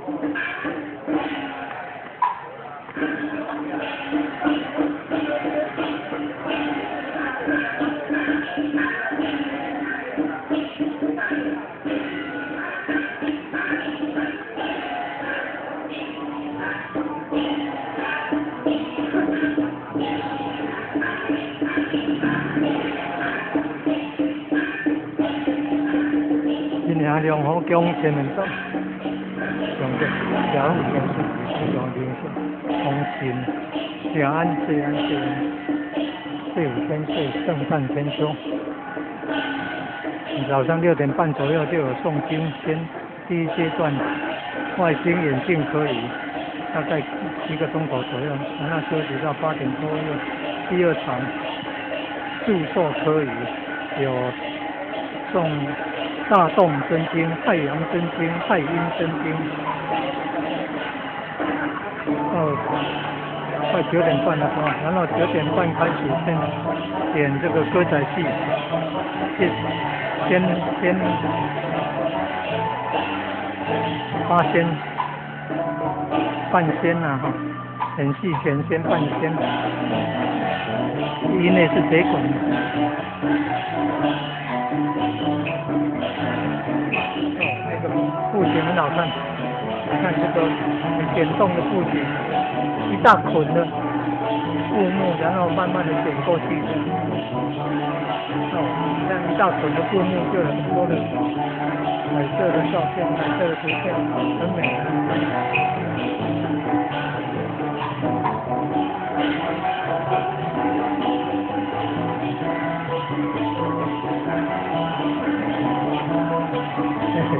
今年龙虎宫前面走，上个雅虎公司上灵性，通信，平安岁安岁安，岁五千岁，圣诞千秋。早上6点半左右就有诵经，先第一阶段外星眼镜可以，大概1个钟头左右，然后休息到8点多又第二场祝寿科仪，有诵大洞真经、太阳真经、太阴真经，到快9点半的时候，然后9点半开始先演这个歌仔戏，先八仙半仙呐哈，演戏前先半仙，因为是贼滚。布景很好看，你看这个剪动的布景，一大捆的布幕，然后慢慢的剪过去。哦，你看一大捆的布幕就有很多的彩色的照片、彩色的图片，很美。嘿嘿。